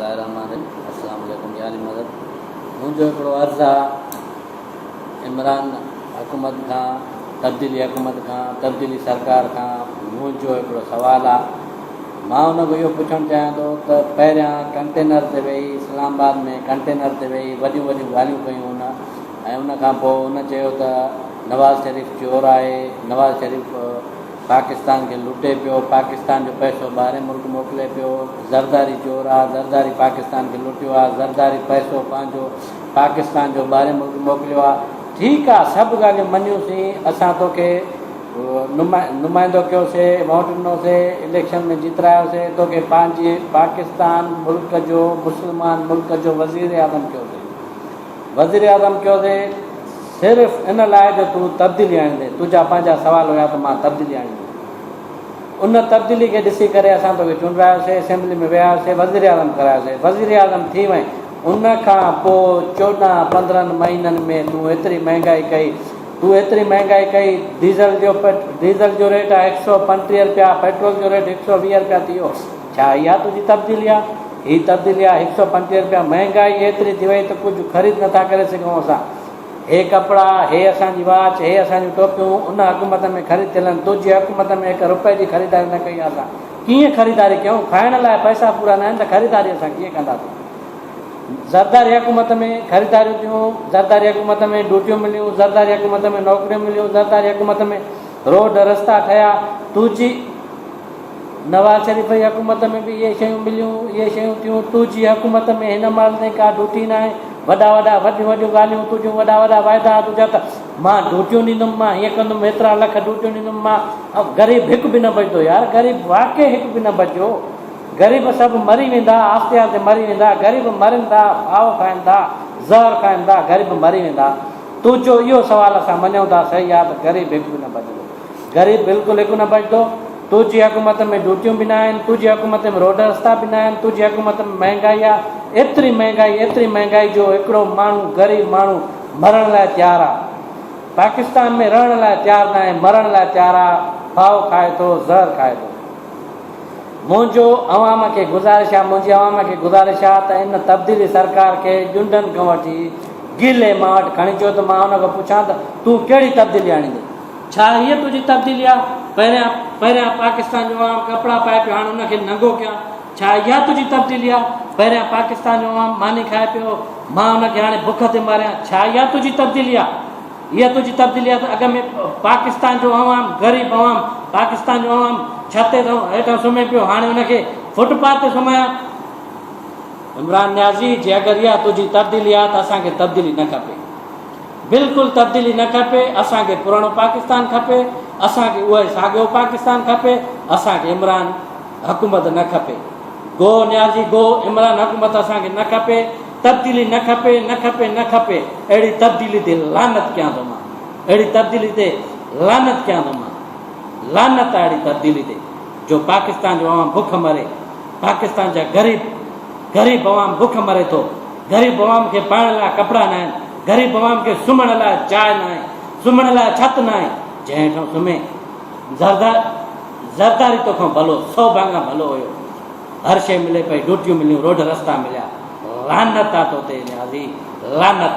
الله الرحمٰن الرحيم السلام عليڪم يا علي مدد منهنجو هڪڙو عرض آ عمران حڪومت کان تبديلي حڪومت کان تبديلي سرڪار کان منهنجو هڪڙو سوال آ مان ان کان اهو پڇڻ چاهيان ٿو ته پهريان ڪنٽينر تي ويهي اسلام آباد ۾ ڪنٽينر تي ويهي وڏيون وڏيون ڳالهيون ڪيون هن ۽ ان کان پوء هن چيو ته نواز شريف چور آهي نواز شريف پاڪستان کي لٽي پيو، پاڪستان جو پئسو ٻاهرين ملڪ موڪلي پيو، زرداري چور آ، زرداري پاڪستان کي لٽيو آ، زرداري پئسو پنهنجو پاڪستان جو ٻاهرين ملڪ موڪليو آ، ٺيڪ آ سڀ ڳالهيون مڃيون سين، اسان توکي نمائندو ڪيو سي، ووٽ ڏنو سي، اليڪشن ۾ جيترايو سي، توکي پنهنجي پاڪستان ملڪ جو مسلمان ملڪ جو وزيراعظم ڪيو سي. وزيراعظم ڪيو ٿي صرف ان لاء جو تون تبديلي آڻيندين، تنهنجا پنهنجا سوال هيا ته مان تبديلي آڻيندس. ان تبديلي کي ڏسي ڪري اسان توکي چونڊرايوسي، اسيمبلي ۾ ويهاريوسي، وزيراعظم ڪرايوسي، وزيراعظم ٿي وئين، ان کان پوء 14 15 مهينن ۾ تون ايتري مهنگائي ڪئي، تون ايتري مهنگائي ڪئي، ڊيزل جو ڊيزل جو ريٽ آهي 135 رپيا، پيٽرول جو ريٽ 120 رپيا ٿي ويو، ڇا اها تنهنجي تبديلي آهي؟ هي تبديلي آهي 135 رپيا مهنگائي ايتري ٿي وئي ته ڪجهه خريد نٿا ڪري سگهون اسان هي ڪپڙا هي اسان جي واچ هي اسان جون ٽوپيون ان حڪومت ۾ خريد ٿيل آهن تنهنجي حڪومت ۾ هڪ رپئي جي خريداري نه ڪئي آهي اسان ڪيئن خريداري ڪيون کائڻ لاء پئسا پورا نه آهن ته خريداري اسان ڪيئن ڪنداسين زرداري حڪومت ۾ خريداريون ٿيون زرداري حڪومت ۾ ڊيوٽيون مليون زرداري حڪومت ۾ نوڪريون مليون زرداري حڪومت ۾ روڊ رستا ٺهيا تنهنجي نواز شريف جي حڪومت ۾ به اهي شيون مليون، اهي شيون ٿيون، تنهنجي حڪومت ۾ هن مهل تائين ڪا ڊيوٽي ناهي، وڏا وڏا وڏيون وڏيون ڳالهيون، تنهنجون وڏا وڏا واعدا تنهنجا ته مان ڊيوٽيون ڏيندم، مان هيئن ڪندم، هيترا لک ڊيوٽيون ڏيندم، مان غريب هڪ به نه بچندو يار، غريب واقعي هڪ به نه بچيو، غريب سڀ مري ويندا، آهستي آهستي مري ويندا، غريب مرن ٿا، ڦاهو کائن ٿا، زهر کائن ٿا، غريب مري ويندا، تنهنجو اهو سوال اسان مڃون ٿا صحيح آهي ته غريب هڪ به نه بچندو. غريب بلڪل هڪ نه بچندو. تنهنجي حڪومت ۾ ڊيوٽيون به ناهن، تنهنجي حڪومت ۾ روڊ رستا به ناهن، تنهنجي حڪومت ۾ مهنگائي آ، ايتري مهنگائي، ايتري مهنگائي جو هڪڙو ماڻهو غريب ماڻهو مرڻ لاء تيار آ. پاڪستان ۾ رهڻ لاء تيار ناهي، مرڻ لاء تيار آ، ڦاهو کائي ٿو، زهر کائي ٿو. منهنجو عوام کي گذارش آ، منهنجي عوام کي گذارش آ ته ان تبديلي سرڪار کي ڄنڊن کان وٺي گيلي مان وٽ کڻي اچو ته مان ان کان پڇان ته تون ڪهڙي تبديلي آڻيندين؟ ڇا هيء تنهنجي تبديلي آ؟ پهريان پهريان پاڪستان جو عوام ڪپڙا پائي پيو هاڻ ان کي ننگو ڪيان ڇا اها تنهنجي تبديلي آ؟ پهريان پاڪستان جو عوام ماني کائي پيو مان ان کي هاڻي بک تي ماريان ڇا اها تنهنجي تبديلي آ؟ اها تنهنجي تبديلي آ ته اڳ ۾ پاڪستان جو عوام غريب عوام پاڪستان جو عوام ڇت تي هيٺان سمهي پيو هاڻي ان کي فٽ پاٿ تي سمهايان؟ عمران نيازي جي اگر اها تنهنجي تبديلي آ ته اسان کي تبديلي نه کپي. بلڪل تبديلي نه کپي، اسان کي پراڻو پاڪستان کپي، اسان کي اهو ئي ساڳيو پاڪستان کپي، اسان کي عمران حڪومت نه کپي. گو نيازي گو، عمران حڪومت اسان کي نه کپي، تبديلي نه کپي، نه کپي، نه کپي، اهڙي تبديلي تي لعنت ڪيان ٿو مان، اهڙي تبديلي تي لعنت ڪيان ٿو مان، لعنت آهي اهڙي تبديلي تي جو پاڪستان جو عوام بک مري، پاڪستان جا غريب غريب عوام بک مري ٿو، غريب عوام کي پائڻ لاء ڪپڙا ناهن، غريب عوام کي سمهڻ لاء جاء ناهي، سمهڻ لاء ڇت ناهي، جنهن هيٺان سمهي. زرداري توکان ڀلو، سو ڀاڱا ڀلو هيو. هر شيء ملي پئي، ڊوٽيون مليون، روڊ رستا مليا. لعنت آ تو تي نيازي، لعنت.